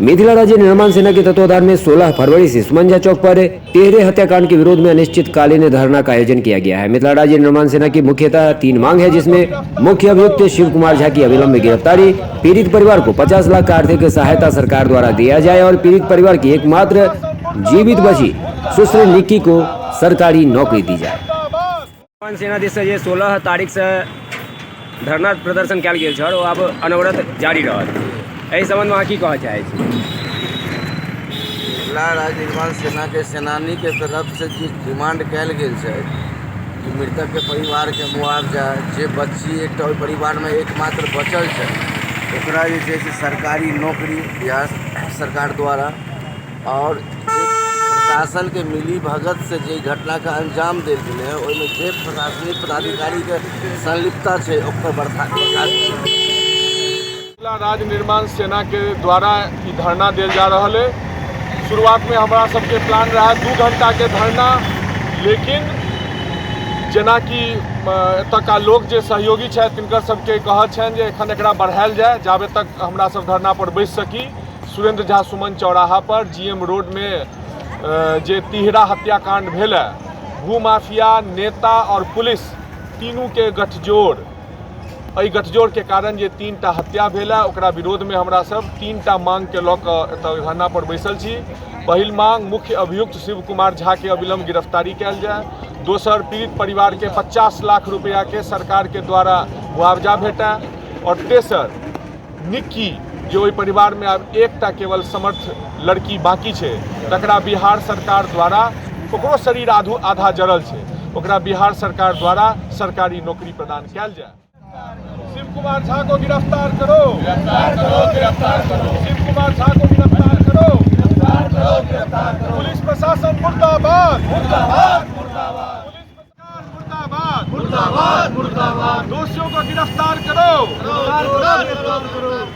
मिथिला राज्य निर्माण सेना के तत्वाधान में 16 फरवरी से सुमंजा चौक पर टेहरे हत्याकांड के विरोध में अनिश्चितकालीन धरना का आयोजन किया गया है। मिथिला राज्य निर्माण सेना की मुख्यतः 3 मांग है, जिसमें मुख्य अभियुक्त शिव कुमार झा की अविलंब गिरफ्तारी, पीड़ित परिवार को 50 लाख का आर्थिक सहायता सरकार द्वारा दिया जाए और पीड़ित परिवार की एकमात्र जीवित बची सुश्री निक्की को सरकारी नौकरी दी जाए। निर्माण सेना दिस जे 16 तारीख से धरना प्रदर्शन कयल गेल छल, ओ आब अनवरत जारी रहत। एहि संबंधमे अहाँ की कहऽ चाहै छी? मिथिला राज्य निर्माण सेनाके सेनानीके तरफसँ जे डिमांड कयल गेल छै कि मृतकके परिवारके मुआवजा, जे बच्ची एकटा ओहि परिवारमे एकमात्र बचल छै ओकरा जे छै से सरकारी नौकरी बिहार सरकार द्वारा, आओर जे प्रशासनके मिली भगतसँ जे घटनाके अंजाम देल गेलै हँ ओहिमे जे प्रशासनिक पदाधिकारीके संलिप्तता छै ओकर बर्खास्त। मिथिला राज्य निर्माण सेना के द्वारा ई धरना देल जा रहल है। शुरुआत में हमरा सबके प्लान रहा 2 घंटा के धरना, लेकिन जेनाकि एतुका लोक जे सहयोगी छथि तिनकर सबके कहल छनि जे एखन एकरा बढ़ायल जाय जाबे तक हमरा सब धरना पर बैस सकी। सुरेंद्र झा सुमन चौराहा पर जीएम रोड में जे तिहरा हत्याकांड भेल है, भूमाफिया, नेता और पुलिस तीनू के गठजोड़, एहि गठजोड़ के कारण जे 3टा हत्या भेल है ओकरा विरोध में हमरा सब 3टा मांग के लऽ कऽ एतऽ धरना पर बैसल छी। पहिल मांग, मुख्य अभियुक्त शिव कुमार झा के अविलंब गिरफ्तारी कयल जाय। दोसर, पीड़ित परिवार के 50 लाख रुपया के सरकार के द्वारा मुआवजा भेटय। और तेसर, निक्की जे ओहि परिवार में आब एकटा केवल समर्थ लड़की बाकी छै तकरा बिहार सरकार द्वारा, ओकरो शरीर आधा जरल छै, ओकरा बिहार सरकार द्वारा सरकारी नौकरी प्रदान कयल जाय। शिव कुमार झा को गिरफ्तार करो, गिरफ्तार करो, गिरफ्तार करो। शिव कुमार झा को गिरफ्तार करो, गिरफ्तार करो, गिरफ्तार करो। पुलिस प्रशासन मुर्दाबाद, मुर्दाबाद, मुर्दाबाद। पुलिस प्रशासन मुर्दाबाद, मुर्दाबाद, मुर्दाबाद। दोषियों को गिरफ्तार करो, गिरफ्तार करो, गिरफ्तार करो।